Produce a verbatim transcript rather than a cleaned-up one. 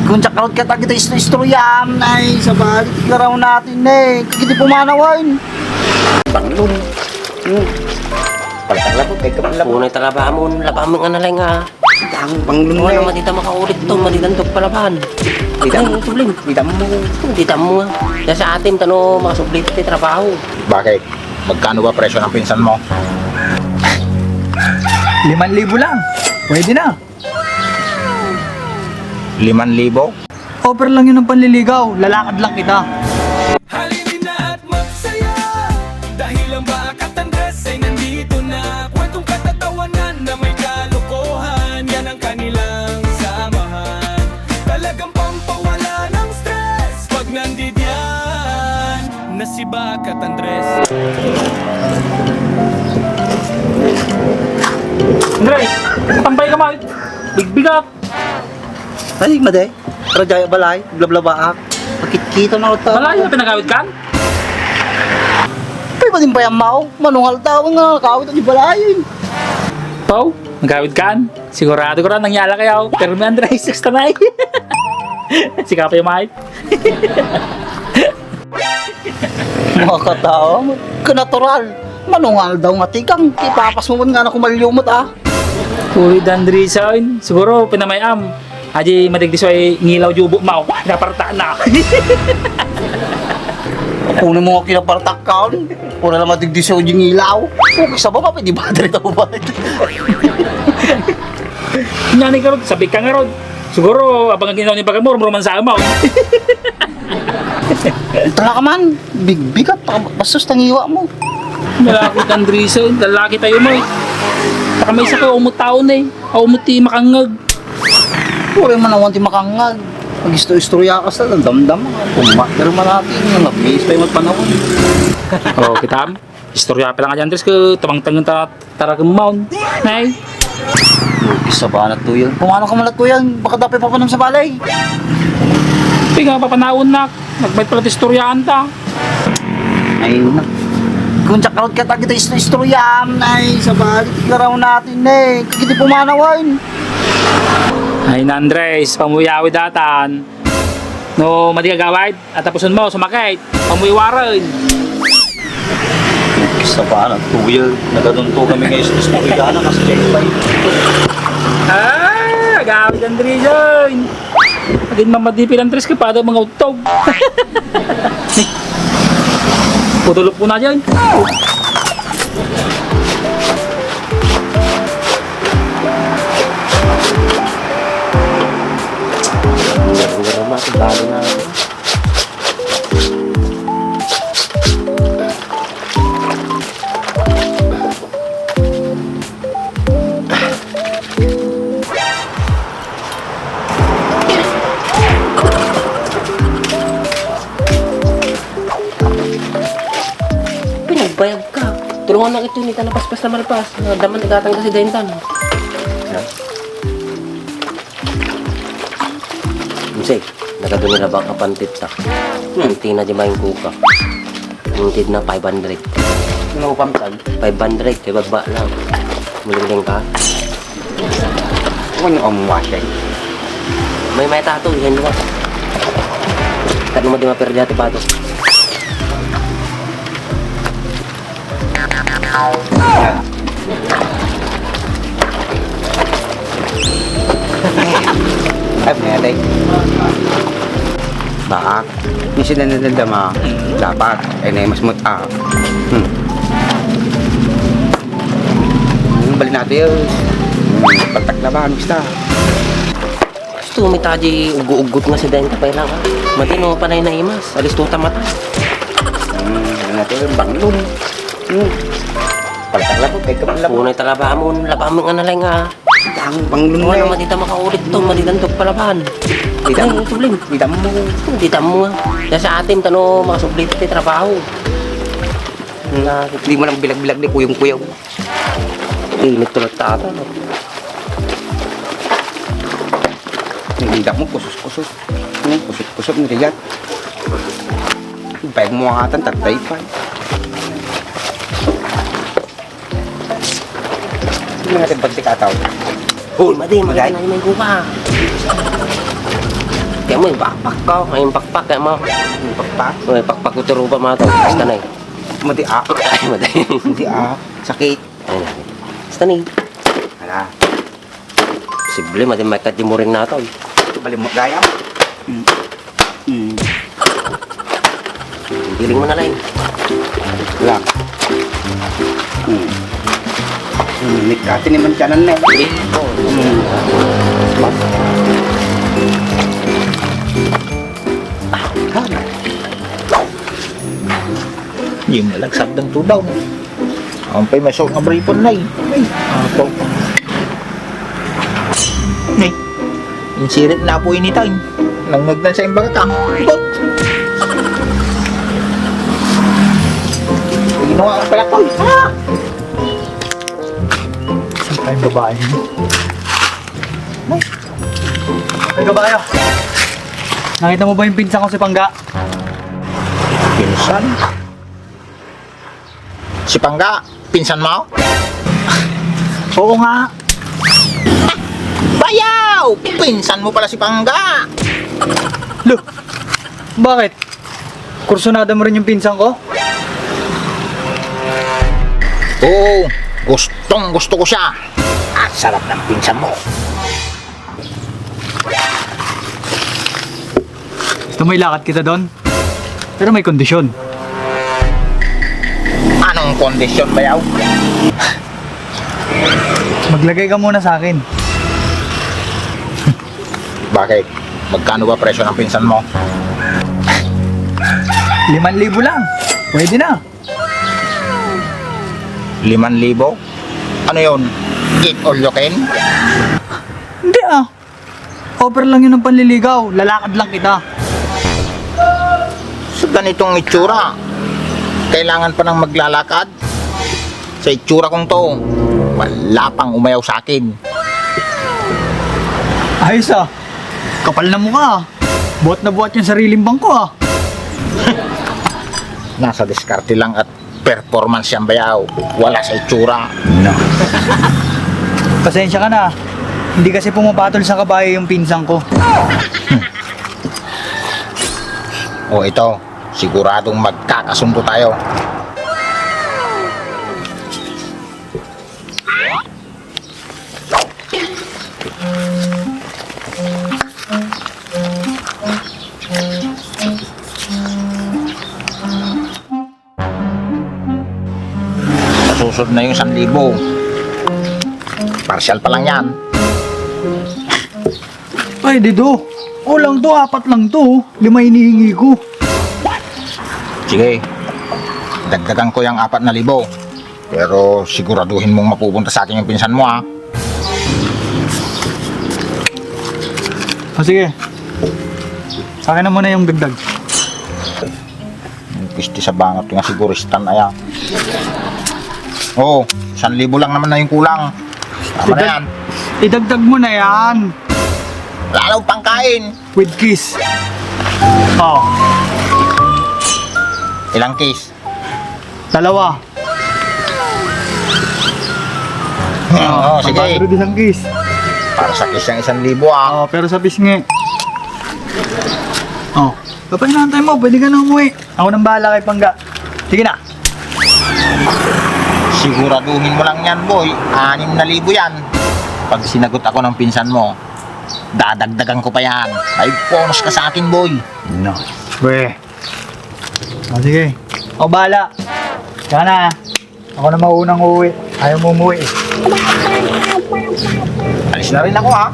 Gunsak out ka tagita istorya-istoryaam, ay, sabali, ti klaro natin, eh. Kagiti pumanawan. Banglon. Hmm. Paltak labot, ay, kapaglabot. Punay ta labaam, labaam nga nalay nga. Ang banglon. Ano, eh. Madi ta makaulit to, madi ta palaban. Di ta Ay, mo. Sublim. Di ta mo. Di ta mo nga. Kaya sa atin, tano, makasubli ti trabaho. Bakit? Magkano ba presyo ng pinsan mo? Liman libo lang. Pwede na. Liman libo? Offer lang yun ng panliligaw. Lalakad lang kita. Halina at magsaya dahil ang Bakat Andres ay nandito na. Kwentong katatawanan na may kalokohan, yan ang kanilang samahan. Talagang pampawala ng stress pag nandidiyan na si Bakat Andres. Andres, tambay ka man. Bigbigat. Ay, madi. Radya balay, blablabaak. Makitkita na uta. Balay, pinagawid kan? Pwede ba din payam mao? Manungal tao nga nakawit di balay. Pau, nagawid kan? Sigurado ko rin nangyala kayo. Pero may Andres, six na eh. Sika pa yung mic. Mga katao, kanatural. Manungal daw nga tikang, ipapas mo man nga na kumalyumot, ah. Uy, Dandrison, siguro pinamay-am. Aji madigdiso ay ngilaw jubo mao. Naparta na. Kunin mo nga kinapartak kaon. Pura lang madigdiso di ngilaw. Okay, sa baba, pwede ba? Dali tayo ba? Nga ni Karod, sabi ka nga Rod. Siguro, abang ang ginawa ni Bagamor, murman sa amaw. Ito na ka man, bigbigat, baka bastos tangiwa mo. Malakot Andrison, lalaki tayo mo eh. Baka may isa ka umutaon eh. Aw mo ti makangag. Puro man awan ti makangag. Mag-isto-istorya ka sa damdam. Kumater man natin, yung nabis pa yung panahon. Oh, kitam? Istorya pa lang ka dyan, Andres, ka tumangtangan ta taragam maun. Nay? Isa ba na to yan? Kung ano ka man na to yan, baka dapat papanam sa balay. Pinga papanawon na. Nagbait pala ti istoryaan ta. Ay, na. Kung check out ka ta kita istorya, ay, sabali, ti klaro natin, eh. Kagiti pumanawan. Ay, na, Andres, pamuyawid atan. No, madi ka gawid, at tapuson mo, sumakit. Pamuyaw ren. Sa pa na, two year, nagadunto kami nga istorya na, kasi check pa yun. Ah, gawid, Andres, yun. Agin mamadi pilang tres ka pada mga utog. Putulok po na dyan. Ang garo-garo, matibalo na ako. Pinagbayag ka. Tulungan na ito ni Tanapaspas na malpas. Daman igatang kasi dahin tan. Unsay, nagadu ni labang a pantit ta. Hmm. Panti na di main kuka. Pantit na five hundred. Ano pang tan? Five hundred, kay bagba lang. Muling ka? Ano ang washing? May may tato, ihen mo. Kano mo di maperdi ati pato? Ay, may atay. Baka, minsan na nadama, dapat, ay na mas mut-, ah. Hmm. Hmm, balik natin yun. Hmm, pagtaklaban, basta. Gusto mo itaji ugu-ugot nga si Denta pa lang, ha? Matino, panay na imas. Alis to tamata. Hmm, ano natin, banglon. Hmm. Paltak labot, ay, kaman labot. Punay ta labaam, labaam nga nalay nga. Ang banglon. Ano, eh. Madi ta makaulit to, madi ta palaban. Di ta mo. Ay, problem. Di ta mo. Di ta mo nga. Kaya sa atin, tano, makasubli ti trabaho. Hmm. Di mo lang bilag-bilag ni kuyong-kuyong. Init to nagtata, no? Ang indak mo, kusus-kusus. Hmm, kusut-kusut ni Riyad. Bayag mo nga atan, tatay pa. Hindi nga rin bagtik ataw. Hoy, madi, madi. Magay na yung may kuka. May pakpak ka, may pakpak kaya mo. May pakpak? May pakpak ko turupa mo to. Basta na eh. Mati ah. Ay, matay. Mati ah. Sakit. Ay, na. Basta na eh. Ala. Posible, mati may katimuring na to eh. Balimot gayam. Mm. Mm. Giling mo na lang. Lang. Hmm. Hmm, nikati ni mantianan na eh. Hmm. Yung nalagsagdang tudaw. Ampay, may sok nga briefan na eh. Ay, apo. Ni, insirit na po ini tayo. Nangagdan sa imbaga ka. Ikot. Ginawa ka pala ko. Ah! Saan pa yung babae mo? Ay, kabayo. Nakita mo ba yung pinsan ko si Pangga? Pinsan? Si Pangga, pinsan mo? Oo nga. Bayaw! Pinsan mo pala si Pangga! Lo, bakit? Kursunada mo rin yung pinsan ko? Oo, gustong gusto ko siya. At sarap ng pinsan mo. Gusto mo ilakad kita doon? Pero may kondisyon. Anong kondisyon, bayaw? Maglagay ka muna sa akin. Bakit? Magkano ba presyo ng pinsan mo? Liman libo lang. Pwede na. Liman libo? Ano yun? Eat all you can? Hindi ah. Offer lang yun ng panliligaw. Lalakad lang kita. Sa ganitong itsura, kailangan pa nang maglalakad? Sa itsura kong to, wala pang umayaw sa akin. Ayos ah. Kapal na mukha ah. Buhat na buhat yung sariling bangko ah. Nasa diskarte lang at performance yan, bayaw. Wala sa itsura. No. Pasensya ka na. Hindi kasi pumapatol sa kabayo yung pinsan ko. O ito, siguradong magkakasundo tayo. Susod na yung sanlibo. Parsyal pa lang yan. Ay, Dido. Kulang to, apat lang to. Lima inihingi ko. Sige. Dagdagan ko yung apat na libo. Pero siguraduhin mong mapupunta sa akin yung pinsan mo, ha? O, sige. Sa akin na muna yung dagdag. Yung pisti sa bangat nga siguro, istan aya. Oo, isang libo lang naman na yung kulang. Tama na Idag-, yan. Idagdag mo na yan. Lalaw pang kain. With kiss. Oh. Ilang kiss? Dalawa. Oo, sige. Five hundred isang kiss. Para sa kiss yung isang libo, ah. Oh, pero sa pisngi. Oh, kapag inaantay mo, pwede ka na umuwi. Ako nang bahala kay Pangga. Sige na. Siguraduhin mo lang yan, boy. Anim na libo yan. Pag sinagot ako ng pinsan mo, dadagdagan ko pa yan. Ay, bonus ka sa akin, boy. No. Weh. O, sige. O, bahala. Diyan ka na, ha? Ako na maunang uuwi. Ayaw mo umuwi, eh. Alis na rin ako, ha?